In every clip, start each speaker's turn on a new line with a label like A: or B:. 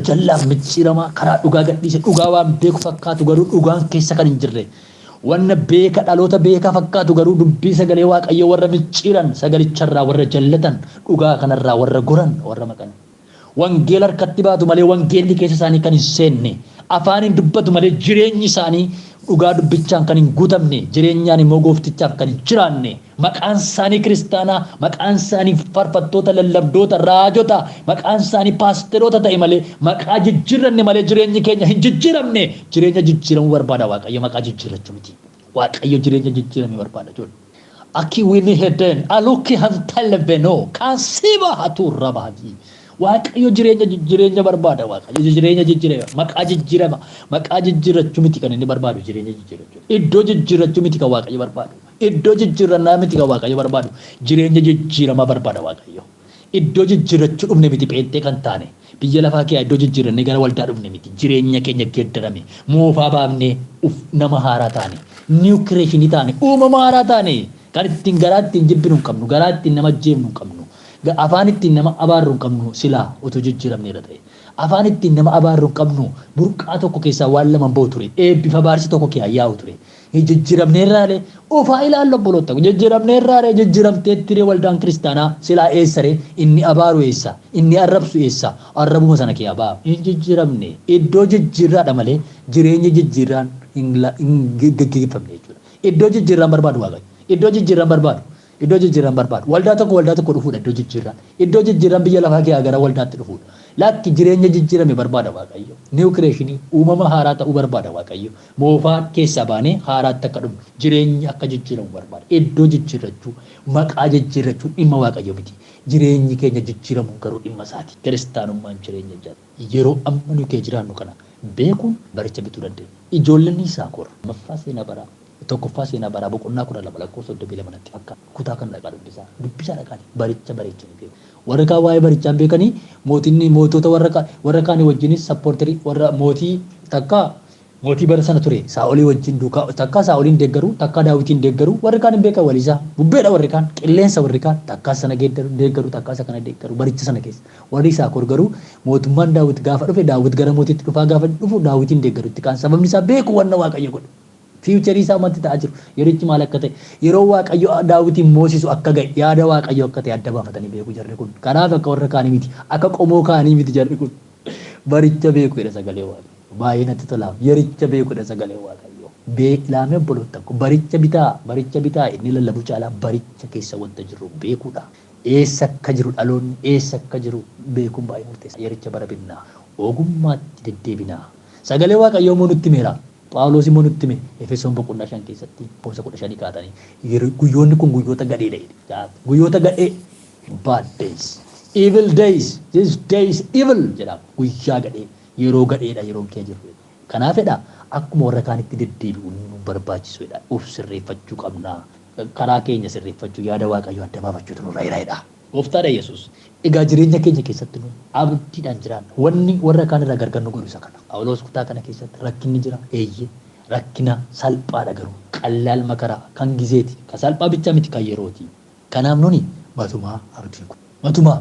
A: Jallaaf micciiramaa karaa dhugaa gadhiise, dhugaa waan beeku fakkaatu garuu dhugaan keessa kan hin jirre, wanna beeka dhaloota beekaa fakkaatu garuu dubbii sagalee Waaqayyoo warra micciiran, sagalicharraa warra jallatan, dhugaa kanarraa warra goran, warra maqan. Wangeela harkatti baatu malee wangeelli keessa isaanii kan hin seenne, afaaniin dubbatu malee jireenyi isaanii dhugaa dubbichaan kan hin guutamne, jireenyaan immoo gooftichaaf kan hin jiraanne, maqaan isaanii kiristaanaa, maqaan isaanii faarfattoota, lallabdoota, raajota, maqaan isaanii paasteroota ta'e malee, maqaa jijjiirranne malee jireenyi keenya hin jijjiiramne. Jireenya jijjiiramuu barbaada Waaqayyo, maqaa jijjiirrachuu miti. Waaqayyo jireenya jijjiirame barbaada jechuudha. Akki wini hedden alukki hantalveno kaansiba haturra baati. Waaqayyo jireenya barbaada. Waaqayyo jireenya jijjiirama, maqaa jijjiirama, maqaa jijjiirrachuu miti kan inni barbaadu, jireenya jijjiirrachuu. Iddoo jijjiirrachuu miti kan Waaqayyo barbaadu. Iddoo jijjiirrannaa miti kan Waaqayyo barbaadu. Jireenya jijjiiramaa barbaada Waaqayyo. Iddoo jijjiirrachuu dhufne miti pheenxee kan taane. Biyya lafaa kee iddoo jijjiirrannee gara waldaa dhufne miti. Jireenya keenya geeddarame. Moofaa baafnee nama haaraa taane. New creation taane. Uumama haaraa taane. Kan ittiin garaa ittiin jibbinu hin qabnu. Garaa ittiin nama jeemnu hin qabnu. Afaan ittiin nama abaarru hin qabnu silaa utuu jijjiiramneerra ta'e. Afaan ittiin nama abaarru hin qabnu, burqaa tokko keessaa waan lama bahu ture. Eebbifa baarsi tokko kee yaa'u ture. Jijjiiramneerraalee ofaa ilaallu obboloota. Jijjiiramneerraalee jijjiiramteetti ree waldaan kiristaanaa silaa eessaree? Inni abaaru eessa? Inni arrabsu eessa? Arrabuma sana kee abaa. Hin jijjiiramne. Iddoo jijjiirraadha malee jireenya jijjiirraan hin gaggeeffamne jechuudha. Iddoo jijjiirraan barbaadu Waaqayyo. Iddoo jijjiirraan barbaadu. Iddoo jijjiirraan barbaadu. Waldaa tokko dhufuudha iddoo jijjiirraan. Iddoo jijjiirraan biyya lafaa kee gara waldaatti dhufuudha. Lakki, jireenya jijjiirame barbaada Waaqayyo. New creation, uumama haaraa ta'uu barbaada Waaqayyo. Moofaa keessaa baanee haaraatti akka dhufnu, jireenyi akka jijjiiramu barbaada. Iddoo jijjiirrachuu, maqaa jijjiirrachuu dhimma Waaqayyo miti. Jireenyi keenya jijjiiramu garuu dhimma isaati. Kiristaanummaan jireenya jala. Yeroo amma nu kee jiraannu kana beekuun baricha bituu dandeenya. Ijoolleen isaa kor. Maffaa seenaa baraa. Tokkoffaa seenaa baraa boqonnaa 12 lakkoofsa 32 natti fakkaata. Kutaa kan dhaqaa dubbisaa. Dubbisaa dhaqaati. Baricha bareechanii beeku. Warri kaan waa'ee barichaan beekanii mootinni mootota warra kaanii wajjinis supporterii warra mootii takka mootii bara sana ture Saa'olii wajjin duukaa takka Saa'oliin deeggaru, takka Daawitiin deeggaru. Warri kaan hin beekan waliisaa. Bubbeedha warri kaan, qilleensa warri kaan, takka sana geeddaru deeggaru, takka isa kana deeggaru. Baricha sana keessa warri Yisaakor garuu mootummaan Daawit gaafa dhufe, Daawit gara mootiitti dhufaa gaafa dhufu, Daawitiin deeggaru itti kaan. Sababni isaa beeku wanna Waaqayyo godhu. Future isaa wanti ta'aa jiru, yerichi maal akka ta'e, yeroo Waaqayyo Daawitiin moosisu akka ga'e, yaada Waaqayyo akka ta'e adda baafatanii beeku jarri kun. Kanaaf akka warra kaanii miti, akka qomoo kaanii miti jarri kun. Baricha beeku jedha sagalee Waaqayyo. Baay'ee natti tolaaf. Yericha beeku jedha sagalee Waaqayyo. Beeklaamee obboloota ko, baricha bitaa, baricha bitaa. Inni lallabu caalaa baricha keessa wanta jiru beekuudha. Eessa akka jiru dhaloonni, eessa akka jiru beekuun baay'ee murteessa. Yericha bara binnaa, ogummaatti deddeebinaa. Sagalee Waaqayyoo immoo nutti himeera. Phaawulos immoo nutti hime Efesoon boqonnaa 5 keessatti lakkoofsa 15 kaatanii, guyyoonni kun guyyoota gadheedha jedhe. Guyyoota gadhee, bad days, evil days, this day is evil jedhama. Guyyaa gadhee, yeroo gadheedha yeroon kee jiru. Kanaafidha akkuma warra kaanitti deddeebi'uun nu barbaachisuudha. Uf sirreeffachuu qabna. Karaa keenya sirreeffachuu, yaada Waaqayyoo adda baafachuutu nurra jira. Gooftaadha Yesuus. Egaa jireenya keenya keessatti nu abdiidhaan jiraanna. Wanni warra kaan irraa gargar nu godhu isa kana. Phaawulos kutaa kana keessatti rakkinni jira, eeyyee, rakkina salphaadha garuu qallaal makaraa kan gizeeti. Kan salphaa bichaa miti, kan yerooti. Kanaaf nuni matumaa abdiin matumaa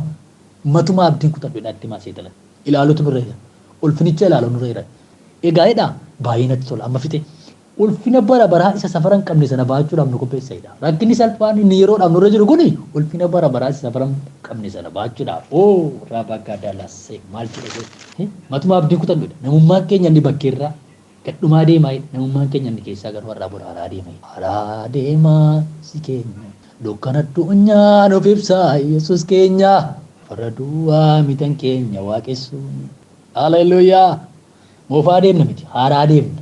A: matumaa abdiin kutadhu jedhaa himaa seexana. Ilaaluutu nurra jira. Ulfinicha ilaalu nurra jira. Egaa jedhaa baay'ee natti tola amma fixe. Ulfina bara baraa isa safara hin qabne sana baachuudhaaf nu qopheessedha. Rakkinni salphaan inni yeroodhaaf nurra jiru kuni ulfina bara baraa isa safara hin qabne sana baachuudhaaf. Oo rabagadalasee maal jedha? Matumaa abdiin kutannudha. Namummaan keenya inni bakkeerraa gadhumaa deemaa jedha. Namummaan keenya inni keessaa garuu har'aa bor haaraa deema. Haaraa deemaa si keenya. Dukkana addunyaa nuuf ibsaa Yesuus keenya. Warra duwwaa mitan keenya waaqessuun. Haleluuyaa! Moofaa deemna miti, haaraa deemna.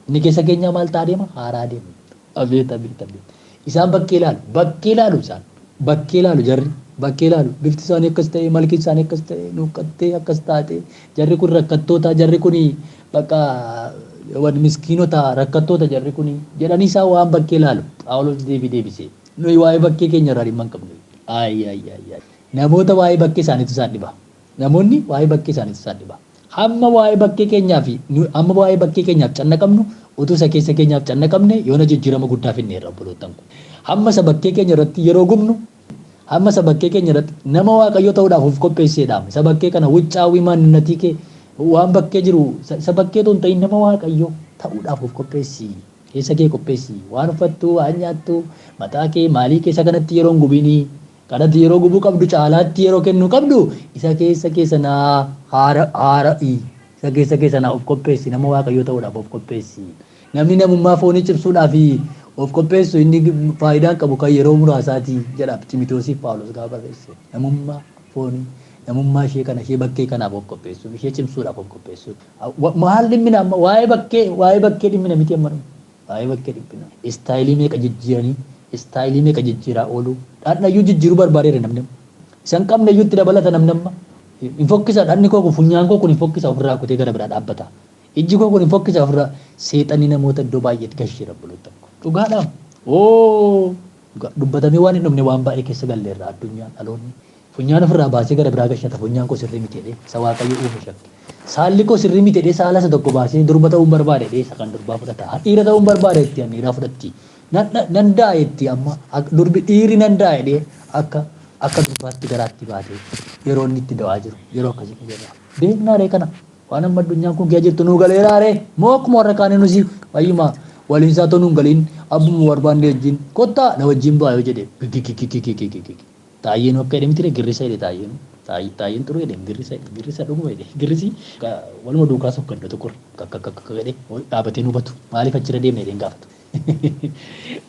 A: Inni keessa keenyaa maal ta'a deema? Haaraa deemna. Abeet, abeet, abeet. Isaan bakkee ilaalu, bakkee ilaalu isaan. Bakkee ilaalu jarri, bakkee ilaalu. Bifti isaanii akkas ta'e, malki isaanii akkas ta'e, nuuqqattee akkas taate. Jarri kun rakkattoota, jarri kun bakka wan miskiinota, rakkattoota jarri kun jedhanii isaan waan bakkee ilaalu. Phaawulos deebii deebisee. Nuyi waa'ee bakkee keenya irraa dhimma hin qabnu. Ay, ay, ay, ay. Namoota waa'ee bakkee isaaniitu isaan dhiba. Namoonni waa'ee bakkee isaaniitu isaan dhiba. Hamma waa'ee bakkee keenyaa fi hamma waa'ee bakkee keenyaaf cannaqamnu, utuu isa keessa keenyaaf cannaqamne yoona jijjiirama guddaa finneerra, obboloottan ko. Hamma isa bakkee keenya irratti yeroo gubnu, hamma isa bakkee keenya irratti nama Waaqayyoo ta'uudhaaf of qopheesseedhaam. Isa bakkee kana wuccaawwii maanninnatii kee Waan bakkee jiru isa bakkee otoo hin ta'in nama Waaqayyoo ta'uudhaaf of qopheessi. Keessa kee qopheessi. Waan uffattu, waan nyaattu, mataa kee, maalii keessa kanatti yeroo hin gubinii. Kanatti yeroo gubuu qabdu caalaatti yeroo kennuu qabdu isa keessa kee sanaa haara'i. Isa keessa kee sanaa of qopheessi. Nama Waaqayyoo ta'uudhaaf of qopheessi. Namni namummaa foonii cimsuudhaaf of qopheessu inni faayidaa hin qabu kan yeroo muraasaati jedha Ximitewoosiif Phaawulos gaafa barreesse. Namummaa foonii, namummaa ishee kana ishee bakkee kanaaf of qopheessuun, ishee cimsuudhaaf of qopheessuun. Maal dhimmina amma waa'ee bakkee, waa'ee bakkee dhimmina miti amma nuyi. Waa'ee bakkee dhiphina. Istaayilii meeqa jijjiiranii, istaayilii meeqa jijjiiraa oolu. Dhadhayyuu jijjiiruu barbaadeera namni amma. Isa hin qabne iyyuu itti dabalata namni amma. Hin fokkisa dhadni koo kun funyaan koo kun hin fokkisa ofirraa kutee gara biraa dhaabbata. Ijji koo kun hin fokkisa ofirraa. Seexanni namoota iddoo baay'eetti gasheera obboloota koo. Dhugaadhaam. Oo! Dhugaa dubbatamee waan hin dhumne waan baay'ee keessa galleerra addunyaan dhaloonni. Funyaan ofirraa baasee gara biraa gashata funyaan koo sirrii miti jedhee isa Waaqayyo uume shakke. Saalli koo sirrii miti jedhee saala isa tokko baasee durba ta'uun barbaada jedhee isa kan durbaa fudhata. Dhiira ta'uun barbaada jetti an dhiiraa fudhatti. Nan da'a jetti amma durbi dhiirri nan da'a jedhee akka akka durbaatti garaatti baatee yeroo inni itti da'aa jiru yeroo akkasii keessa jirra. Beeknaa ree kana? Waan amma addunyaan kun keessa jirtu nuu galeeraa ree? Moo akkuma warra kaanii nusi wayyuma waliin isaa otoo nuun galiin abbuma barbaanne wajjin kottaa na wajjin ba'a yoo jedhe gigigigigigigigigi. Taayyeen akka jedhe miti ree girrisa jedhe taayyeen. Taayyeen xuruu jedhe girrisa jedhe girrisa dhuguma jedhe girrisi waluma duukaa sokka iddoo tokkorra kakkakkakka jedhe dhaabatee nu hubatu maaliif achirra deemna jedhee hin gaafatu.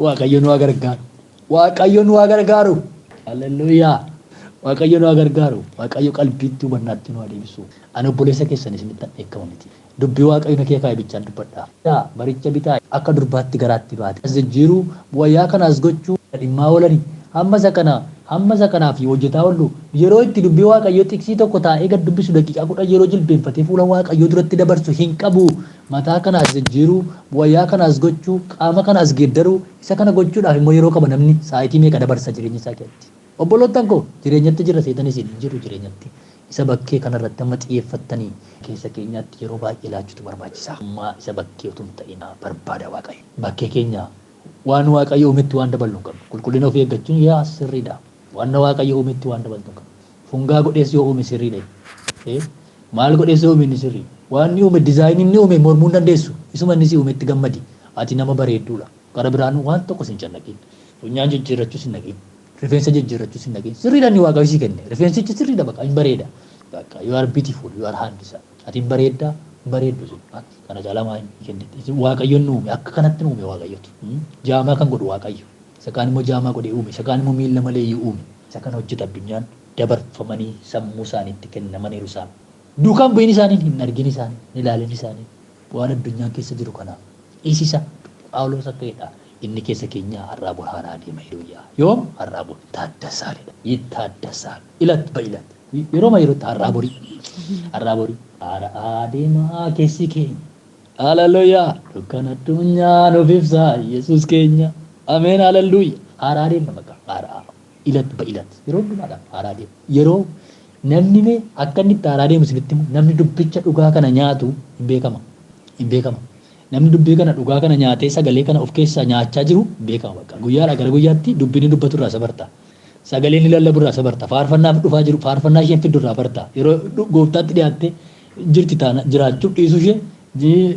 A: Waaqayyo nu haa gargaaru. Waaqayyo nu haa gargaaru. Hallelujaa. Waaqayyo nu haa gargaaru. Waaqayyo qalbiitti hubannaatti nu haa deebisu. Ani obboleessa keessan isinittan dheekkama miti. Dubbii Waaqayyo na kee kaa'e bichaan dubbadha. Baricha bitaa akka durbaatti garaatti baate. As jijjiiruu, wayyaa kana as gochuu dhimmaa oolani. Hamma isa kana, hamma isa kanaaf hojjetaa oollu. Yeroo itti dubbii Waaqayyoo xiqsii tokko taa'ee gad dubbisu daqiiqaa 10 yeroo jilbeenfatee fuula Waaqayyoo duratti dabarsu hin qabu. Mataa kana as jijjiiruu, wayyaa kana as gochuu, qaama kana as geeddaruu, isa kana gochuudhaaf immoo yeroo qaba namni saayitii meeqa dabarsa jireenya isaa keessatti. Obboloottan koo, jireenyatti jirra seetanii isin hin jirru jireenyatti. Isa bakkee kana irratti amma xiyyeeffattanii keessa keenyaatti yeroo baay'ee laachuutu barbaachisa. Ammaa isa bakkee utuu hin ta'in barbaada Waaqayyo. Bakkee keenya waan Waaqayyo uumetti waan daballu hin qabnu. Qulqullina ofii eeggachuun yaa sirriidha. Wanna Waaqayyo uumetti waan dabaltu hin qabnu. Fungaa godhees yoo uume sirriidha. Maal godhees yoo uume inni sirrii. Waan inni uume dizaayinii inni uume mormuu hin dandeessu. Isuma inni si uumetti gammadi. Ati nama bareedduudha. Gara biraan waan tokko sin cannaqin. Funyaan jijjiirrachuus hin dhaqin. Rifeensa jijjiirrachuus hin dhaqin. Sirriidha inni Waaqayyo sii kenne. Rifeensichi sirriidha baqa hin bareeda. Baqa you are beautiful, you are handsome. Ati hin bareedda, hin bareeddu isin. Kana caalaa maa hin kennite. Isin Waaqayyoon nu uume. Akka kanatti nu uume Waaqayyotu. Jaamaa kan godhu Waaqayyo. Isa kaan immoo jaamaa godhee uume. Isa kaan immoo miilla maleeyyii uume. Isa kana hojjeta addunyaan dabarfamanii sammuu isaaniitti kennamaniiru isaan. Duukaa hin bu'in isaaniin, hin argin isaaniin, hin ilaalin isaaniin. Waan addunyaan keessa jiru kana dhiisisa. Phaawulos akka jedha inni keessa keenyaa har'aa bor haaraa deema. Haleluuyaa. Yoom? Har'aa bor. Taaddasaal jedha. Yittaaddasaal. Ilat ba'ilat. Yerooma yerootti har'aa borii. Har'aa borii. Haara'aa deema keessi keenya. Haleluuyaa. Dukkana addunyaa nuuf ibsa Yesuus keenya. Ameen haleluuyaa. Haaraa deemna bakka haaraa. Ilat ba'ilat. Yeroo hundumaadhaaf haaraa deema. Yeroo namni mee akka inni itti haaraa deemu isinitti himu namni dubbicha dhugaa kana nyaatu hin beekama. Hin beekama. Namni dubbii kana dhugaa kana nyaatee sagalee kana of keessaa nyaachaa jiru hin beekama bakka. Guyyaadhaa gara guyyaatti dubbii inni dubbatu irraa isa barta. Sagalee inni lallabu irraa isa barta. Faarfannaaf dhufaa jiru faarfannaa isheen fiddu irraa barta. Yeroo gooftaatti dhiyaattee jirti taana jiraachuuf dhiisuu ishee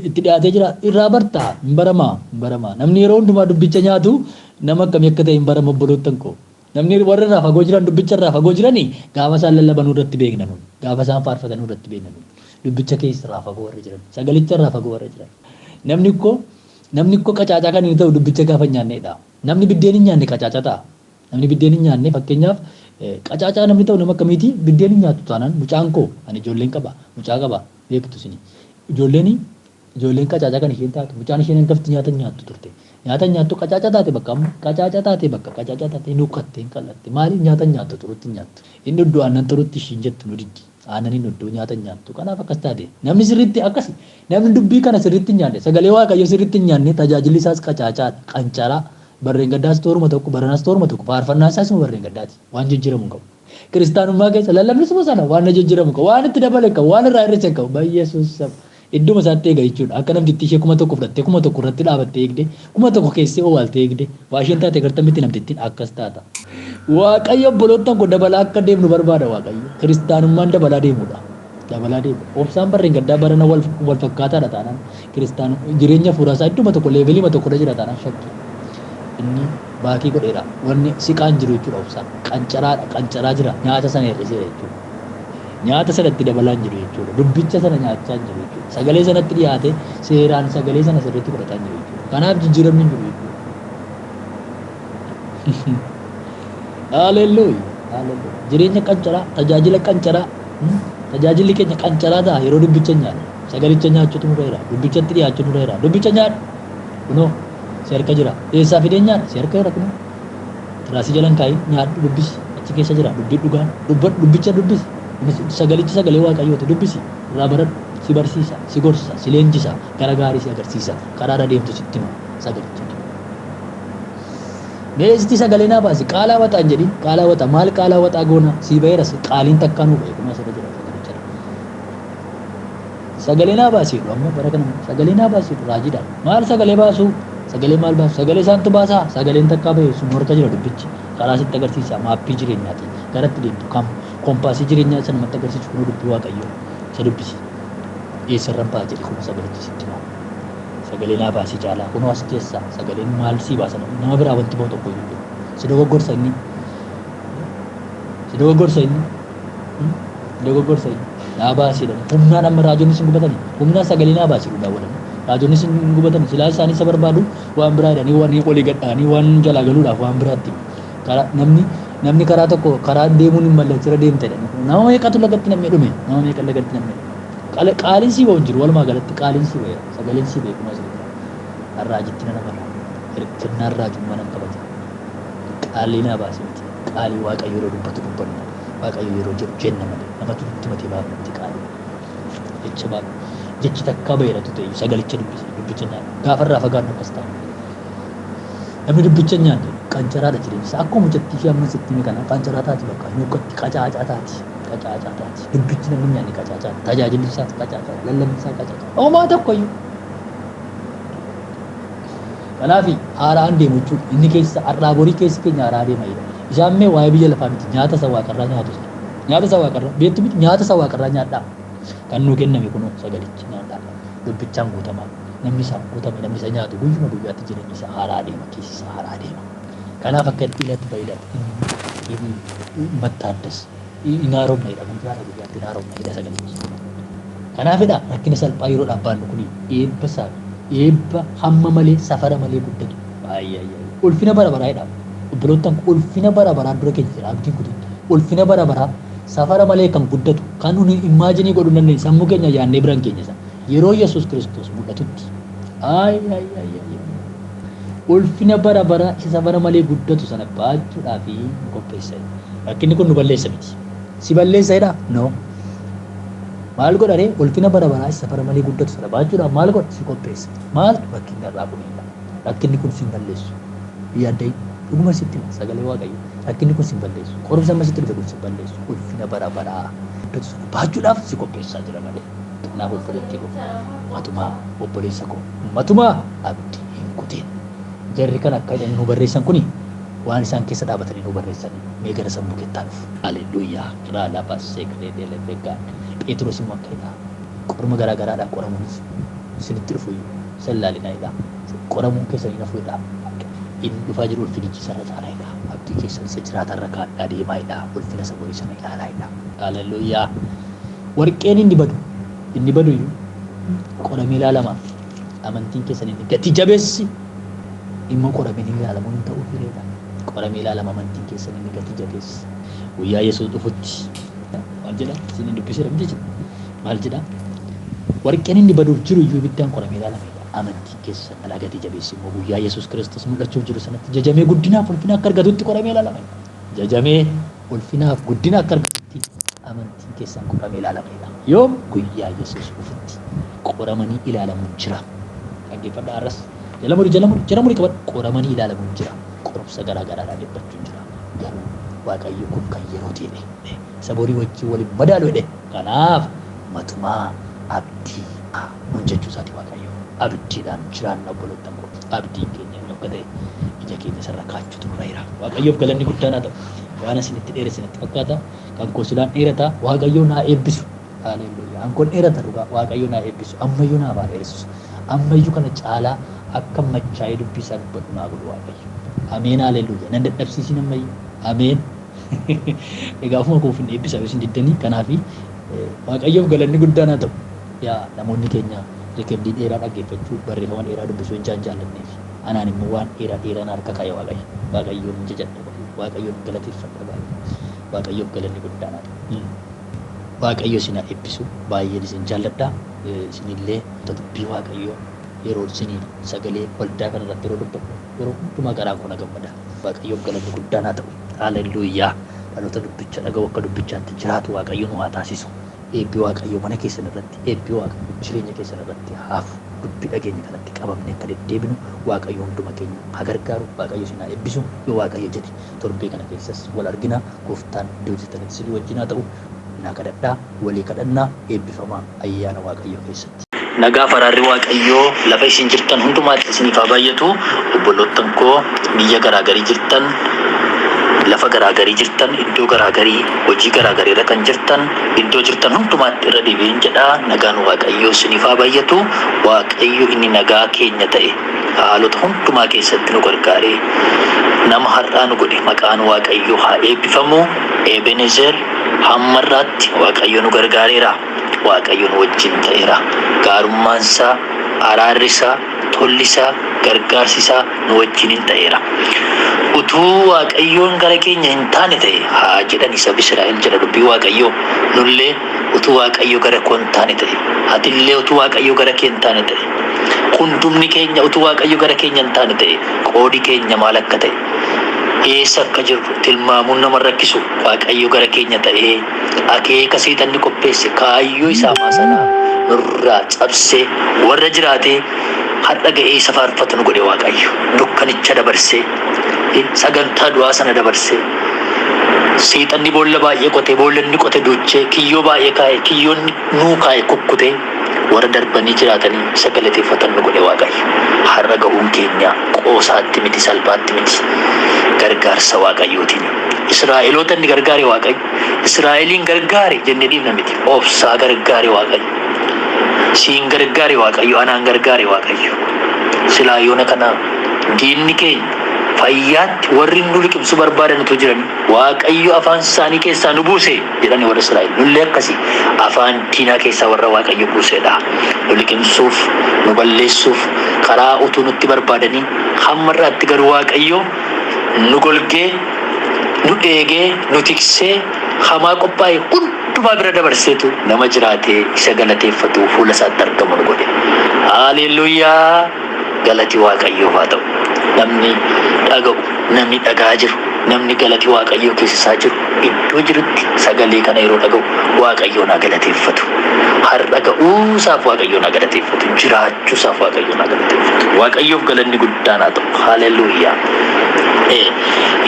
A: itti dhiyaatee jira irraa barta. Hin baramaa hin baramaa. Namni yeroo hundumaa dubbicha nyaatu nama akkamii akka ta'e hin barama obboloottan koo. Namni warra irraa fagoo jiran dubbicha irraa fagoo jirani gaafa isaan lallabanuu irratti beekna nun. Gaafa isaan faarfatanuu irratti beekna nun. Dubbicha keessa irraa fagoo warra jiran. Sagalicha irraa fagoo warra jiran. Namni ikkoo namni ikkoo qacaacaa kan inni ta'u dubbicha gaafa hin nyaanneedha. Namni biddeen hin nyaanne qacaacaa ta'a. Namni biddeen hin nyaanne fakkeenyaaf qacaacaa namni ta'u nama akkamiiti biddeen hin nyaattu taanaan mucaan koo ani ijoolleen qaba mucaa qaba beektu isini. Ijoolleen Ijoolleen qacaacaa kan isheen taatu mucaan isheen hangafti nyaata hin nyaattu turte. Nyaata hin nyaattu qacaacaa taate bakka amma qacaacaa taate bakka qacaacaa taate hin huqqatte hin qal'atte maaliif nyaata hin nyaattu xurutti hin nyaattu. Hin dhuddu aannan xurutti ishiin jettu nu diddi. Aannan hin dhuddu nyaata hin nyaattu kanaaf akkas taate. Namni sirriitti akkasi namni dubbii kana sirriitti hin nyaanne sagalee Waaqayyoo sirriitti hin nyaanne tajaajilli isaas qacaacaadha qancaraa barreengaddaas tooruma tokko baranaas tooruma tokko faarfannaan isaas isuma barreengaddaati waan jijjiiramu hin qabu. Kiristaanummaa keessa lallabni isuma sana waan na jijjiiramu hin qabu waan itti dabale hin qabu waan irraa hir'ise hin qabu Bayyesuus Idduma isaatti eega jechuudha. Akka namtittii ishee 1000 fudhattee 1000 irratti dhaabattee eegde, 1000 keessee owwaaltee eegde, waa isheen taate agartan miti namtittiin akkas taata. Waaqayyo obboloottan koo dabalaa akka deemnu barbaada Waaqayyo. Kiristaanummaan dabalaa deemuudha. Dabalaa deema. Obsaan barreen gaddaa barana wal fakkaataadha taanaan kiristaana jireenya fuuraasaa idduma tokko leevelii tokkorra jira taanaan shakkii. Inni baakii godheera. Wanni siqaan jiru jechuudha obsaan. Qancaraadha qancaraa jira. Nyaata sana hir'iseera jechuudha. Nyaata sanatti dabalaa hin jiru jechuudha. Dubbicha sana nyaachaa hin jiru jechuudha. Sagalee sanatti dhiyaate seeraan sagalee sana sirriitti fudhataa hin jiru jechuudha. Kanaaf jijjiiramni hin jiru jechuudha. Haalelluuya. Haalelluuya. Jireenya qancaraa, tajaajila qancaraa, tajaajilli keenya qancaraa ta'a yeroo dubbicha hin nyaanne. Sagalicha nyaachuutu nurra jira. Dubbichatti dhiyaachuutu nurra jira. Dubbicha nyaadhu. Kunoo si harka jira. Eessaa fideen nyaadha? Si harka jira kunoo. Tiraasii jalan kaa'iin nyaadhu dubbisi. Achi keessa jira. Dubbii dhugaan. Dubbadhu dubbicha dubbisi. Sagalichi sagalee Waaqayyooti dubbisi. Irraa baradhu. Si barsiisa. Si gorsa. Si leenjisa. Gara gaarii si agarsiisa. Karaa irra deemtu sitti hima. Sagalicha. Mee isti sagalee naa baasi. Qaalaa waxaa hin jedhin. Qaalaa waxaa. Maal qaalaa waxaa goona? Sii baheera. Qaaliin takkaa nuu bahe. Kunoo asirra jira sagalicha. Sagalee naa baasi jedhu amma bara kana sagalee naa baasi jedhu raajiidhaan. Maal sagalee baasuu? Sagalee maal baasu? Sagalee isaantu baasaa? Sagaleen takkaa bahe sun harka jira dubbichi. Karaa sitti agarsiisa. Maappii jireenyaati. Garatti deemtu kam? Koompaasii jireenyaa isa namatti agarsiisu kunoo dubbii Waaqayyoo. Isa dubbisi. Eessarran ba'a jedhi kunoo sagalichi sitti hima. Sagalee naa baasii caalaa kunoo as keessa sagaleen maal sii baasa nama biraa wanti bahu tokko iyyuu hin jiru. Si dogoggorsa inni. Si dogoggorsa inni. Si dogoggorsa inni. Naa baasii jedhani. Humnaan amma raajonni sin gubatani. Humnaan sagalee naa baasii dhugaa godhani. Raajonni sin gubatani. Silaa isaan isa barbaadu waan biraa jedhanii waan olii gadhaanii waan jalaa galuudhaaf waan biraatti. Karaa namni karaa tokko karaa deemuun hin malle achirra deemta jedhani. Nama meeqatu lagatti nam'ee dhume? Nama meeqa lagatti nam'ee dhume? Qaaliin sii bahu hin jiru. Walumaa galatti qaaliin sii baheera. Sagaleen sii bahe kunoo asirra jira. Har'aajitti nan amana. Hirkinnaan raajummaa nan kabaja. Qaalii naa baase miti. Qaalii Waaqayyo yeroo dubbatu dubbanna. Waaqayyo yeroo jedhu jenna malee. Namatu nutti himatee baafna miti qaalii. Jecha baafna. Jechi takkaa baheeratu ta'e sagalicha dubbisi. Dubbicha nyaadhu. Gaafa irraa fagaannu akkas ta'a. Namni dubbicha hin nyaanne qancaraadha jireenyi isaa. Akkuma mucattii ishee amma sitti hime kana qancaraa taati bakka nyuuqqatti qacaacaa taati. Qacaacaa taati. Dubbichi namni hin nyaanne qacaacaa. Tajaajilli isaas qacaacaa. Lallabni isaa qacaacaa. Homaa tokko iyyuu. Kanaaf haaraan deemu jechuudha. Inni keessa har'aa borii keessi keenya haaraa deema jedha. Isaan mee waa'ee biyya lafaa miti nyaata isa waaqarraa nyaatu isaan. Nyaata isa waaqarraa beektu miti nyaata isa waaqarraa nyaadhaa. Kan nuu kenname kunoo sagalichi nyaadhaa. Dubbichaan guutamaa. Namni isaan guutame namni isa nyaatu guyyuma guyyaatti jireenyi isaa haaraa deema keessi isaa haaraa deema. Kanaaf akka ilat ba'ilat mattaaddas hin haaromna jedha guyyaadha guyyaatti hin haaromna jedha sagalichi. Kanaafidha rakkina salphaa yeroodhaaf baannu kun eebba isaa eebba hamma malee safara malee guddatu. Ulfina bara baraa jedha. Obboloottan ulfina bara baraa dura keenya jira abdiin kutin. Ulfina bara baraa safara malee kan guddatu kan nuni imaajinii godhuu hin dandeenye sammuu keenya yaannee biran keenya isa. Yeroo Yesuus Kiristoos mul'atutti. Ulfina bara baraa isa safara malee guddatu sana baachuudhaaf nu qopheessa. Rakkinni kun nu balleessa miti. Si balleessa jedhaa? No. Maal godha ree? Ulfina bara baraa isa safara malee guddatu sana baachuudhaaf maal godha? Si qopheessa. Maaltu rakkinni irraa kunidha? Rakkinni kun si hin balleessu. Yaadda'in. Dhuguma sitti hima sagalee Waaqayyo. Rakkinni kun si hin balleessu. Qorumsi amma sitti dhufe kun si hin balleessu. Ulfina bara baraa guddatu sana baachuudhaaf si qopheessaa jira malee. Kanaaf obboleettii koo matumaa obboleessa koo matumaa abdii hin kutin. Jarri kan akka jedhanii nu barreessan kuni waan isaan keessa dhaabatanii nu barreessanii mee gara sammuu keettaa dhufu. Haleluuyaa. Raala bassee kireedee lefegaan. Phexros immoo akka jedha. Qorma garaa garaadhaan qoramuunis isinitti dhufu iyyuu sallaalinaa jedha. Qoramuun keessan hin hafu jedha. Inni dhufaa jiru ulfinichi isarra caalaa jedha. Abdii keessan isa jiraatarra kaadhaa deemaa jedha. Ulfina isa borii sana ilaalaa jedha. Haleluuyaa. Warqeen inni badu iyyuu qoramee ilaalama. Amantiin keessan inni gati jabeessi immoo qoramee inni ilaalamu hin ta'uu fireedha. Qoramee ilaalama amantiin keessan inni gati jabeessi. Guyyaa Yesuus dhufutti maal jedha? Isin dubbiseera miti jechuudha. Maal jedha? Warqeen inni baduuf jiru iyyuu ibiddaan qoramee ilaalama. Amantiin keessan alaa gati jabeessi immoo guyyaa Yesuus Kiristoos mul'achuuf jiru sanatti jajamee guddinaaf ulfina akka argatutti qoramee ilaalama. Jajamee ulfinaaf guddina akka argatutti amantiin keessan qoramee ilaalama. Yoom guyyaa Yesuus dhufutti qoramanii ilaalamuun jira. Dhaggeeffadhaa har'as jala muri qabadhu qoramanii ilaalamuun jira. Qorumsa garaa garaadhaan dhiphachuun jira. Garuu Waaqayyo kun kan yeroo ta'e isa borii wajjin waliin madaalu jedhe. Kanaaf matumaa abdii nun jechuu isaati Waaqayyo. Abdiidhaan jiraanna obboloottan koo. Abdiin keenya inni akka ta'e ija keenya isarra kaachuutu nurra jira. Waaqayyoof galanni guddaan haa ta'u. Waan isinitti dheeresse natti fakkaata. Kan koo silaan dheerata. Waaqayyo naa eebbisu. Haleluuyaa. Aangoon dheerata dhugaa Waaqayyo naa eebbisu. Ammayyuu naa haa dheeressu. Ammayyuu kana caalaa akka machaa'ee dubbii isaa dubbadhu naa godhu Waaqayyo. Ameen haleluuyaa. Nan dadhabsiisin ammayyuu. Ameen. Egaa ofuma koof hin eebbisa isin diddanii kanaafi Waaqayyoof galanni guddaan haa ta'u. Yaa namoonni keenya rikerdii dheeraa dhaggeeffachuu barreeffama dheeraa dubbisuu hin jaallanneef. Anaan immoo waan dheeraa dheeraan harka kaa'e Waaqayyo. Waaqayyoon hin jajadha baay'ee. Waaqayyoon galateeffadha baay'ee. Waaqayyoof galanni guddaan haa ta'u. Waaqayyo isin haa eebbisu. Baay'een isin jaalladha. Isinillee dubbii Waaqayyoo yeroo isinii sagalee waldaa kana irratti yeroo dubbadhu yeroo hundumaa garaan koo na gammada. Waaqayyoof galanni guddaan haa ta'u. Haleluuyaa. Dhaloota dubbicha dhaga'u akka dubbichaatti jiraatu Waaqayyo nu haa taasisu. Eebbi Waaqayyoo mana keessan irratti, eebbi Waaqayyoo jireenya keessan irratti haafu. Dubbii dhageenya kanatti qabamne akka deddeebinu Waaqayyo hunduma keenya haa gargaaru. Waaqayyo isin haa eebbisu. Yoo Waaqayyo jedhe torbee kana keessas wal argina. Gooftaan iddoo jirtanitti isin wajjin haa ta'u. Naa kadhadhaa, walii kadhannaa, eebbifamaa ayyaana Waaqayyoo keessatti. Nagaa faraarri Waaqayyoo lafa isin jirtan hundumaatti isiniif haa baay'atu. Obboloottan koo biyya garaagarii jirtan, lafa garaagarii jirtan, iddoo garaagarii, hojii garaagarii irra kan jirtan, iddoo jirtan hundumaatti irra deebi'een jedha. Nagaan Waaqayyoo isiniif haa baay'atu. Waaqayyo inni nagaa keenya ta'e haalota hundumaa keessatti nu gargaaree nama har'aa nu godhe maqaan Waaqayyoo haa eebbifamu. Ebenezer hamma har'aatti Waaqayyo nu gargaareera. Waaqayyo nu wajjin ta'eera. Gaarummaan isaa, araarri isaa, tolli isaa, gargaarsi isaa nu wajjiniin ta'eera. Utuu Waaqayyoon gara keenya hin taane ta'e haa jedhani sabi Israa'el jedha dubbii Waaqayyoo. Nullee utuu Waaqayyo gara koo hin taane ta'e, atillee utuu Waaqayyo gara kee hin taane ta'e, hundumni keenya utuu Waaqayyo gara keenya hin taane ta'e, qoodi keenya maal akka ta'e, eessa akka jirru tilmaamuun nama rakkisu. Waaqayyo gara keenya ta'ee akeeka seexanni qopheesse kaayyoo isaa maasanaa nurraa cabsee warra jiraatee har'a ga'ee isa faarfatu nu godhe Waaqayyo. Dukkanicha dabarsee, sagantaa du'aa sana dabarsee, seexanni boolla baay'ee qotee, boolla inni qote duuchee, kiyyoo baay'ee kaa'e, kiyyoonni nuu kaa'e kukkutee warra darbanii jiraatanii isa galateeffatan nu godhe Waaqayyo. Har'a ga'uun keenya qoosaatti miti, salphaatti miti. Gargaarsa Waaqayyootiin. Israa'eloota inni gargaare Waaqayyo. Israa'eliin gargaare jennee dhiifna miti. Obsaa gargaare Waaqayyo. Siin gargaare Waaqayyo, anaan gargaare Waaqayyo. Silaa yoona kana diinni keenya fayyaatti warri nu liqimsuu barbaadan utuu jiranii Waaqayyo afaan isaanii keessaa nu buuse jedhani warra Israa'el. Nullee akkasii afaan diinaa keessaa warra Waaqayyo buusedha. Nu liqimsuuf, nu balleessuuf karaa utuu nutti barbaadanii hamma irraatti garuu Waaqayyo nu golgee, nu eegee, nu tiksee hamaa qophaa'e hundumaa bira dabarseetu nama jiraatee isa galateeffatu fuula isaatti argamu nu godhe. Haleluuyaa! Galati Waaqayyoof haa ta'u. Namni dhaga'u, namni dhaga'aa jiru, namni galati Waaqayyoo keessa isaa jiru iddoo jirutti sagalee kana yeroo dhaga'u Waaqayyoon haa galateeffatu. Har'a ga'uusaaf Waaqayyoon haa galateeffatu. Jiraachuusaaf Waaqayyoon haa galateeffatu. Waaqayyoof galanni guddaan haa ta'u. Haleluuyaa!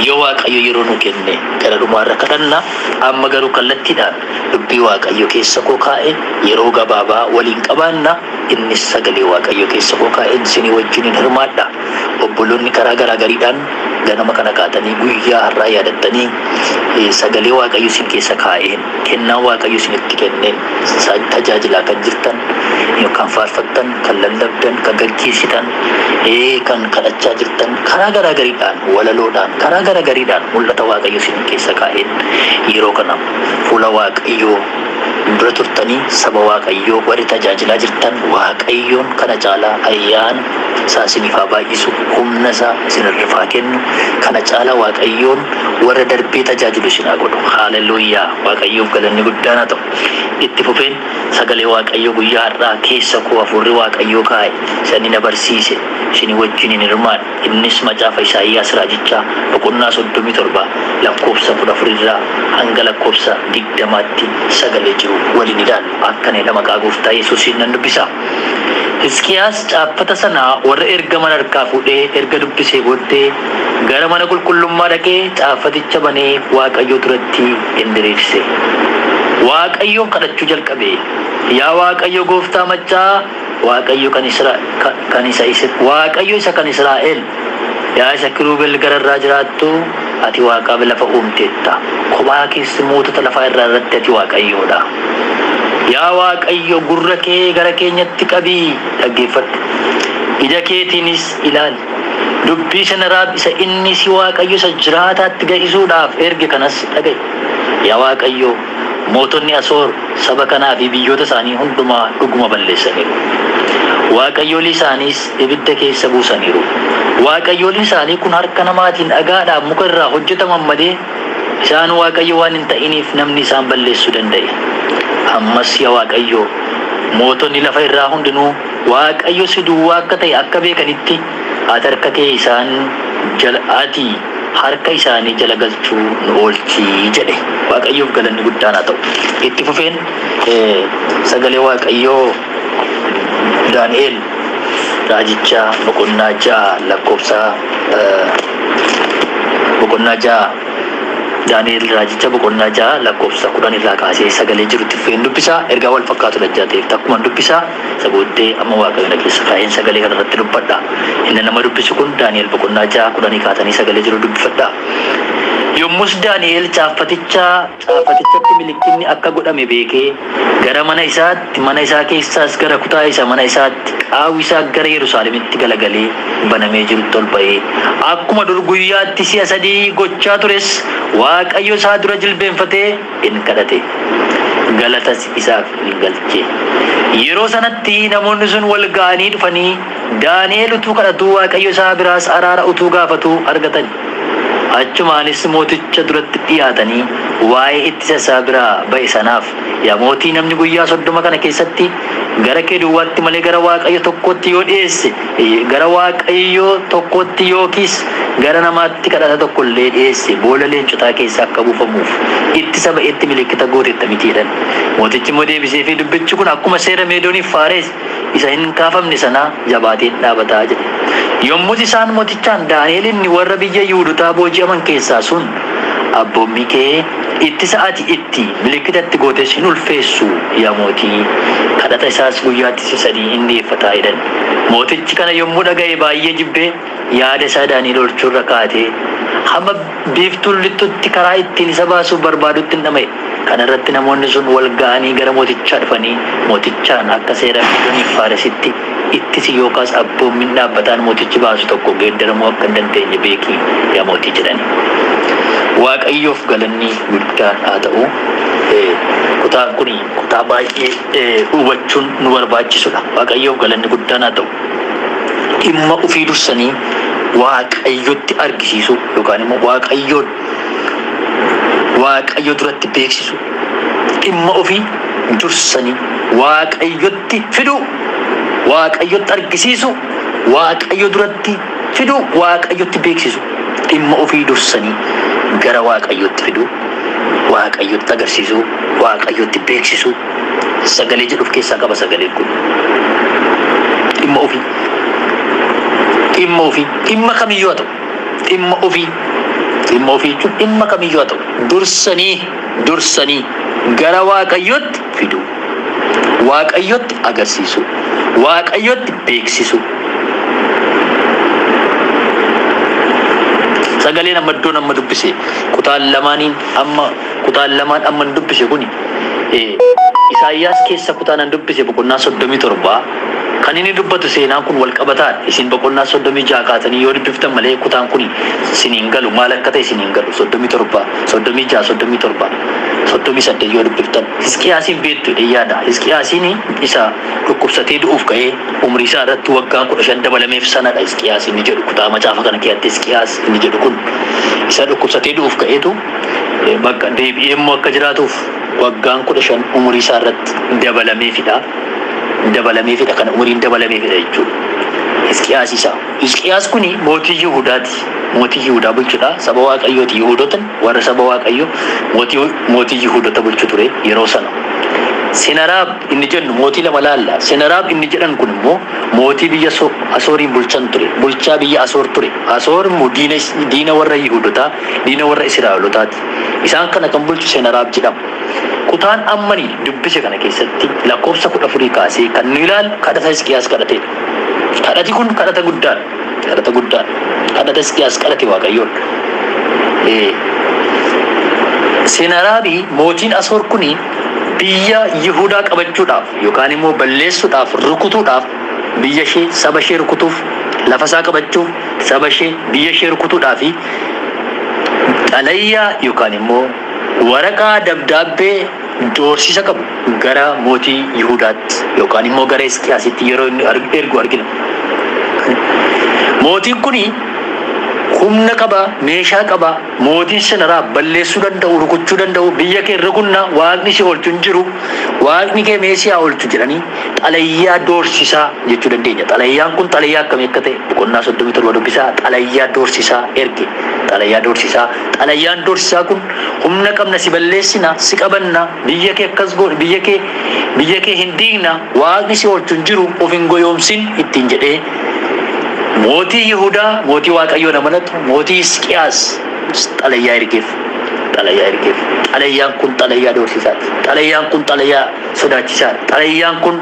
A: Yoo Waaqayyo yeroo nu kenne gara dhumaarra kadhanna. Amma garuu kallattiidhaan dubbii Waaqayyo keessa koo kaa'e yeroo gabaabaa waliin qabaanna. Innis sagalee Waaqayyo keessa koo kaa'een isinii wajjiniin hirmaadha. Obboloonni karaa garaagariidhaan ganama kana kaatanii guyyaa har'aa yaadattanii sagalee Waaqayyo isin keessa kaa'een, kennaa Waaqayyo isinitti kenneen tajaajilaa kan jirtan, kan faarfattan, kan lallabdan, kan gaggeessitan, kan kadhachaa jirtan karaa garaagariidhaan, walaloodhaan, karaa garaagariidhaan mul'ata Waaqayyo isin keessa kaa'een yeroo kana fuula Waaqayyoo dura turtanii saba Waaqayyoo warri tajaajilaa jirtan Waaqayyoon kana caalaa ayyaana isaa isiniif haa baay'isu, humna isaa isinirraa haa kennu, kana caalaa Waaqayyoon warra darbee tajaajilu isin haa godhu. Haleluuyaa! Waaqayyoof galanni guddaan haa ta'u. Itti fufeen sagalee Waaqayyoo guyyaa har'aa keessa koo hafuurri Waaqayyoo kaa'e sani na barsiise isinii wajjiniin hirmaadha. Innis macaafa Isaayyaas raajichaa boqonnaa 37 lakkoofsa 14 irraa hanga lakkoofsa 20tti sagalee jiru waliin ilaallu. Akkana jedha maqaa Gooftaa Yesuusiin nan dubbisa. Hisqiyaas caaffata sana warra ergaman harkaa fuudhee erga dubbisee booddee gara mana qulqullummaa dhaqee caaffaticha banee Waaqayyo duratti in diriirse. Waaqayyoon kadhachuu jalqabe. Yaa Waaqayyo gooftaa maccaa, Waaqayyo kan Waaqayyo isa kan Israa'el, yaa isa kiruubel gararraa jiraattu, ati Waaqaaf lafa uumteetta. Kophaa keessa mootota lafaa irraa irratti ati Waaqayyoodha. Yaa Waaqayyo, gurra kee gara keenyatti qabii dhaggeeffadhu. Ija keetiinis ilaali. Dubbii Seneraab isa inni si Waaqayyo isa jiraataatti ga'isuudhaaf erge kanas dhaga'i. Yaa Waaqayyo, mootonni Asoor saba kanaa fi biyyoota isaanii hundumaa dhuguma balleessaniiru. Waaqayyolii isaaniis ibidda keessa buusaniiru. Waaqayyoliin isaanii kun harka namaatiin dhagaadhaaf muka irraa hojjetaman malee isaan Waaqayyo waan hin ta'iniif namni isaan balleessuu danda'e. Ammas yaa Waaqayyo, mootonni lafa irraa hundinuu Waaqayyo si duwwaa akka ta'e akka beekanitti ati harka kee isaan jala ati harka isaanii jala galchuu nu oolchi jedhe. Waaqayyoof galanni guddaan haa ta'u. Itti fufeen sagalee Waaqayyoo Daani'el raajicha boqonnaa 6 lakkoofsa boqonnaa 6 Daani'el raajicha boqonnaa 6 lakkoofsa 10 irraa kaasee sagalee jirutti fufeen dubbisaa. Ergaa wal fakkaatu dha ta'eef takkuman dubbisaa. Isa booddee amma Waaqayyo na keessa kaa'een sagalee kana irratti dubbadha. Inni nama dubbisu kun Daani'el boqonnaa 6 10 kaatanii sagalee jiru dubbifadha. Yommus Daani'el caaffaticha caaffatichatti milikkinni akka godhame beekee gara mana isaatti, mana isaa keessaas gara kutaa isa mana isaatti qaawwi isaa gara Yerusaalemitti galagalee banamee jirutti ol ba'ee, akkuma dur guyyaatti si'a sadii gochaa tures Waaqayyo isaa dura jilbeenfatee in kadhate. Galatas isaaf in galche. Yeroo sanatti namoonni sun wal ga'anii dhufanii Daani'el utuu kadhatuu Waaqayyo isaa biraas araara utuu gaafatuu argatan. Achumaanis mooticha duratti dhi'aatanii waa'ee ittisa isaa biraa ba'e sanaaf, Yaa mootii, namni guyyaa 30 kana keessatti gara kee duwwaatti malee gara waaqayyo tokkootti yoo dhi'eesse, gara waaqayyo tokkootti yookiis gara namaatti kadhata tokko illee dhi'eesse boolla leencotaa keessa akka buufamuuf ittisa ba'etti milikkita gooteetta mitii jedhan. Mootichi immoo deebiseefii, Dubbichi kun akkuma seera Meedooniif Faares isa hin kaafamne sanaa jabaatee in dhaabata jedhe. Yommus isaan mootichaan, Daani'el inni warra biyya Yihuudotaa booji'aman keessaa sun abboommii kee, ittisa ati itti milikkita itti gootes hin ulfeessu, yaa mootii, kadhata isaas guyyaatti si'a sadii in dhi'eeffata jedhan. Mootichi kana yommuu dhaga'e baay'ee jibbee, yaada isaa Daani'el oolchuu irra kaa'atee, hamma biiftuun lixxutti karaa ittiin isa baasuuf barbaadutti in dhama'e. Kana irratti namoonni sun wal ga'anii gara mootichaa dhufanii, mootichaan, Akka seera Meedoniif Faaresitti ittisi yookaas abboommiin dhaabbataan mootichi baasu tokko geeddaramuu akka hin dandeenye beeki, yaa mootii jedhani. Waaqayyoof galanni guddaan haa ta'u. Kutaan kun kutaa baay'ee hubachuun nu barbaachisudha. Waaqayyoof galanni guddaan haa ta'u. Dhimma ofii dursanii Waaqayyotti argisiisuu yookaan immoo Waaqayyoon Waaqayyo duratti beeksisu, dhimma ofii dursanii Waaqayyotti fiduu, Waaqayyotti argisiisu, Waaqayyo duratti fiduu, Waaqayyotti beeksisu, dhimma ofii dursanii gara Waaqayyotti fiduu, Waaqayyotti agarsiisuu, Waaqayyotti beeksisuu sagalee jedhu of keessaa qaba sagaleen kun. Dhimma ofii. Dhimma ofii. Dhimma kamiyyuu haa ta'u. Dhimma ofii. Dhimma ofii jechuun dhimma kamiyyuu haa ta'u. Dursanii dursanii gara Waaqayyootti fiduu. Waaqayyotti agarsiisuu. Waaqayyotti beeksisuu. Sagaleen amma iddoon amma dubbise kutaan lamaaniin amma kutaan lamaan amma dubbise kuni Isaayyaas keessa kutaan an dubbise boqonnaa 37 kan inni dubbatu seenaan kun wal qabataadha. Isin boqonnaa 36 kaatanii yoo dubbiftan malee kutaan kun isiniin galu, maal akka ta'e isiniin galu. 37, 36, 37, 38 yoo dubbiftan Hisqiyaasiin beektu jedhee yaada. Hisqiyaasiin isa dhukkubsatee du'uuf ka'ee umrii isaa irratti waggaan 15 dabalameef sanadha. Hisqiyaas inni jedhu kutaa macaafa kana keessatti Hisqiyaas inni jedhu kun isa dhukkubsatee du'uuf ka'eetu bakka deebi'ee immoo akka jiraatuuf waggaan 15 umurii isaa irratti dabalameefidha. Dabalameefidha kana umuriin dabalameefidha jechuudha. Hisqiyaas isa. Hisqiyaas kuni mootii Yihudaati. Mootii Yihudaa bulchudha. Saba Waaqayyooti. Yihudotan warra saba Waaqayyoo mootii Yihudota bulchu ture yeroo sana. Senaraab inni jennu mootii lama laalla. Senaraab inni jedhan kun immoo mootii biyya Asooriin bulchan ture. Bulchaa biyya Asoor ture. Asoor immoo diina warra Yihudotaa, diina warra Israa'elotaati. Isaan kana kan bulchu Senaraab jedhama. Kutaan ammani dubbise kana keessatti lakkoofsa 14 kaasee kan nu ilaalu kadhata Hisqiyaas kadhateedha. Kadhati kun kadhata guddaadha. Kadhata guddaadha. Kadhata Hisqiyaas kadhate Waaqayyoon. Senaraabi mootiin Asoor kuni Biyya Yihudaa qabachuudhaaf yookaan immoo balleessuudhaaf, rukutuudhaaf, biyya ishee, saba ishee rukutuuf, lafa isaa qabachuuf, saba ishee, biyya ishee rukutuudhaaf xalayyaa yookaan immoo waraqaa dabdaabbee doorsisa qabu gara mootii Yihudaatti yookaan immoo gara Hisqiyaasitti yeroo inni ergu argina. Mootiin kuni humna qaba, meeshaa qaba, mootiin sanaraa balleessuu danda'u, rukuchuu danda'u, biyya kee rukunna, waaqni si oolchu hin jiru, waaqni kee mee si haa oolchu jedhanii xalayyaa doorsisaa jechuu dandeenya. Xalayyaan kun xalayyaa akkamii akka ta'e boqonnaa 37 dubbisaa. Xalayyaa doorsisaa erge. Xalayyaa doorsisaa. Xalayyaan doorsisaa kun humna qabna, si balleessina, si qabanna, biyya kee akkas goone, biyya kee hin diigna, waaqni si oolchu hin jiru, of hin goyoomsin ittiin jedhee mootii Yihudaa, mootii Waaqayyoon amanatu, mootii Hisqiyaas xalayyaa ergeef. Xalayyaa ergeef. Xalayyaan kun xalayyaa doorsisaati. Xalayyaan kun xalayyaa sodaachisaadha. Xalayyaan kun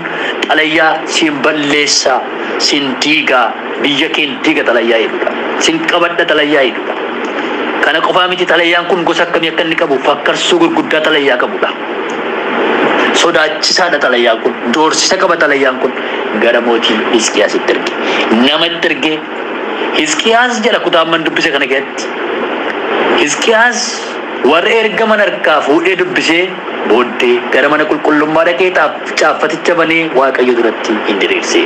A: xalayyaa siin balleessaa, siin diigaa, biyya keen diiga xalayyaa jedhudha. Siin qabadha xalayyaa jedhudha. Kana qofaa miti, xalayyaan kun gosa akkamii akka inni qabu fakkarsuu gurguddaa xalayyaa qabudha. Sodaachisaadha xalayyaan kun. Doorsisa qaba xalayyaan kun. Gara mootii Hisqiyaasitti erge. Namatti erge. Hisqiyaas jedha kutaan man dubbise kana keessatti. Hisqiyaas warra ergaman harkaa fuudhee dubbisee booddee gara mana qulqullummaa dhaqee caaffaticha banee Waaqayyo duratti hin diriirse.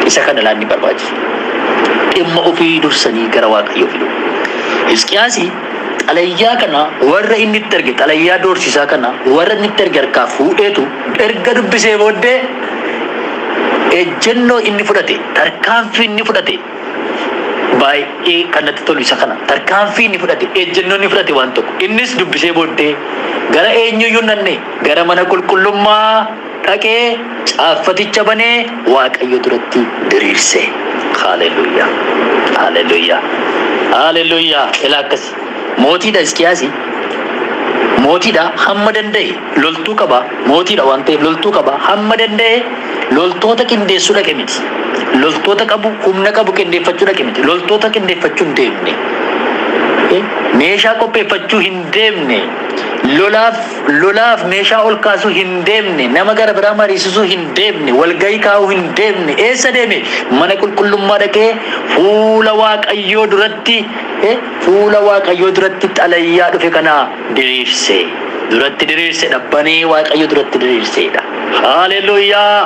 A: Isa kana laanni barbaachisu. Dhimma ofii dursanii gara Waaqayyoo fidu. Hisqiyaasi xalayyaa kana warra inni itti erge, xalayyaa doorsisaa kana warra inni itti erge harkaa fuudheetu erga dubbisee booddee ejjennoo inni fudhate, tarkaanfii inni fudhate baay'ee kan natti tolu isa kana. Tarkaanfii inni fudhate, ejjennoo inni fudhate waan tokko. Innis dubbisee booddee gara eenyuyyuu nanne, gara mana qulqullummaa dhaqee caaffaticha banee Waaqayyo duratti diriirse. Haaleluyyaa! Haaleluyyaa! Haaleluyyaa! Ilaa akkas. Mootiidha Hisqiyaasi. Mootiidha, hamma danda'e loltuu qaba. Mootiidha waan ta'eef loltuu qaba. Hamma danda'e loltoota qindeessuu dhaqe miti. Loltoota qabu, humna qabu qindeeffachuu dhaqe miti. Loltoota qindeeffachuu hin deemne. Meeshaa qopheeffachuu hin deemne. Lolaaf meeshaa ol kaasuu hin deemne. Nama gara biraa mariisisuu hin deemne. Walgahii kaa'uu hin deemne. Eessa deeme? Mana qulqullummaa dhaqee fuula Waaqayyoo duratti, fuula Waaqayyoo duratti xalayyaa dhufe kana diriirse. Duratti diriirse, dhabbanee Waaqayyo duratti diriirseedha. Haaleluyyaa!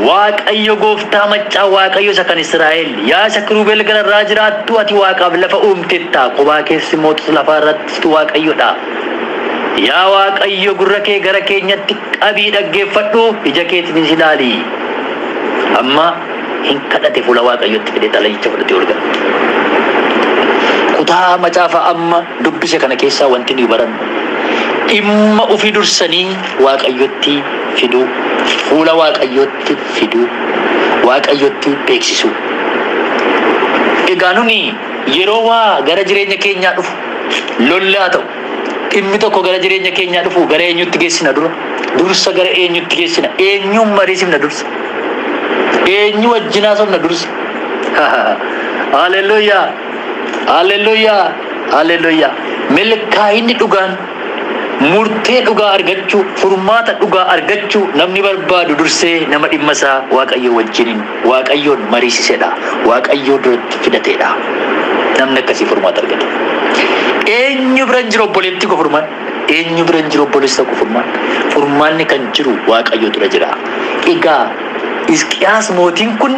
A: Waaqayyo gooftaa maccaa, Waaqayyo isa kan Israa'el, yaa isa kiruubel gararraa jiraattu, ati Waaqaaf lafa uumtetta, kophaa keessi mootota lafaa irratti Waaqayyodha. Yaa Waaqayyo, gurra kee gara keenyatti qabii dhaggeeffadhu, ija keetiinis ilaali. Amma hin kadhate, fuula Waaqayyotti fidee xalayicha fudhatee ol gala. Kutaa macaafa amma dubbise kana keessaa wanti nuyi barannu dhimma ofii dursanii Waaqayyotti fiduu, fuula Waaqayyotti fiduu, Waaqayyotti beeksisuu. Egaa nuni yeroo waa gara jireenya keenyaa dhufu, lolli haa ta'u, dhimmi tokko gara jireenya keenyaa dhufu, gara eenyutti geessina dura? Dursa gara eenyutti geessina? Eenyuun mariisifna dursa? Eenyu wajjin haasofna dursa? Haaleluyyaa! Haaleluyyaa! Haaleluyyaa! Milkaa'inni dhugaan, murtee dhugaa argachuu, furmaata dhugaa argachuu namni barbaadu dursee nama dhimma isaa Waaqayyo wajjiniin, Waaqayyoon mariisisedha. Waaqayyoo duratti fidateedha. Namni akkasii furmaata argata. Eenyu bira hin jiru, obboleettii koo, furmaan? Eenyu bira hin jiru, obboleessa koo, furmaan? Furmaanni kan jiru Waaqayyo dura jira. Egaa Hisqiyaas mootiin kun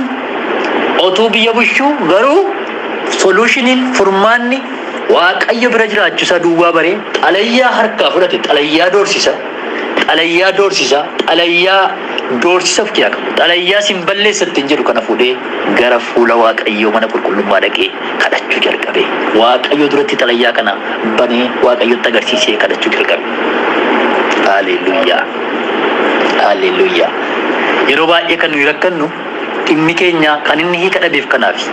A: otuu biyya bulchuu garuu solutioniin, furmaanni Waaqayyo bira jiraachuusaa duwwaa baree xalayyaa harkaa fudhate, xalayyaa doorsisa, xalayyaa doorsisa, xalayyaa doorsisa of keessaa qabu, xalayyaa sin balleessa ittiin jedhu kana fuudhee gara fuula Waaqayyoo mana qulqullummaa dhaqee kadhachuu jalqabe. Waaqayyo duratti xalayyaa kana banee Waaqayyotti agarsiisee kadhachuu jalqabe. Haaleluyyaa! Haaleluyyaa! Yeroo baay'ee kan nuyi rakkannu, dhimmi keenya kan inni hiika dhabeef kanaafi.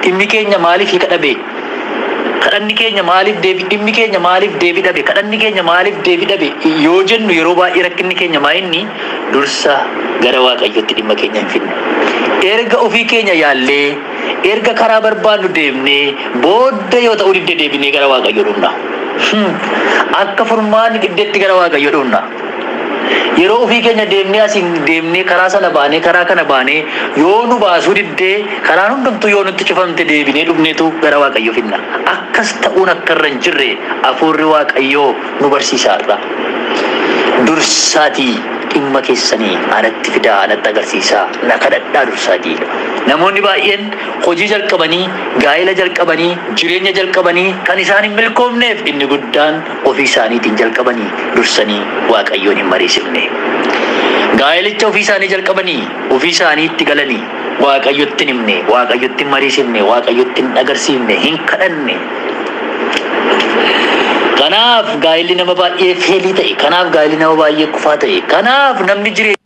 A: Dhimmi keenya maaliif hiika dhabe? Kadhanni keenya maaliif deebi, dhimmi keenya maaliif deebi dhabe? Kadhanni keenya maaliif deebi dhabe yoo jennu, yeroo baay'ee rakkinni keenya maa inni dursa gara Waaqayyootti dhimma keenya hin fidnu. Erga ofii keenya yaallee, erga karaa barbaannu deemnee booda yoo ta'uu didde deebinee gara Waaqayyoo dhufna. Akka furmaanni dhibdetti gara Waaqayyoo dhufna. Yeroo ofii keenya deemnee asiin deemnee karaa sana baanee karaa kana baanee yoo nu baasuu diddee karaan hundumtuu yoo nutti cufamte deebinee dhufneetu gara Waaqayyoo finna. Akkas ta'uun akka irra hin jirre hafuurri Waaqayyoo nu barsiisa har'a. Dursaatii dhimma keessanii anatti fidaa, anatti agarsiisaa, na kadhadhaa dursaatii. Namoonni baay'een hojii jalqabanii, gaa'ela jalqabanii, jireenya jalqabanii kan isaan hin milkoofneef inni guddaan ofii isaaniitiin jalqabanii dursanii Waaqayyoon hin mariisifne. Gaa'elicha ofii isaanii jalqabanii, ofii isaanii itti galanii Waaqayyotti hin himne, Waaqayyotti hin mariisifne, Waaqayyotti hin agarsiifne, hin kadhanne. Kanaaf gaa'elli nama baay'ee fail ta'e, kanaaf gaa'elli nama baay'ee kufaa ta'e, kanaaf namni jireenya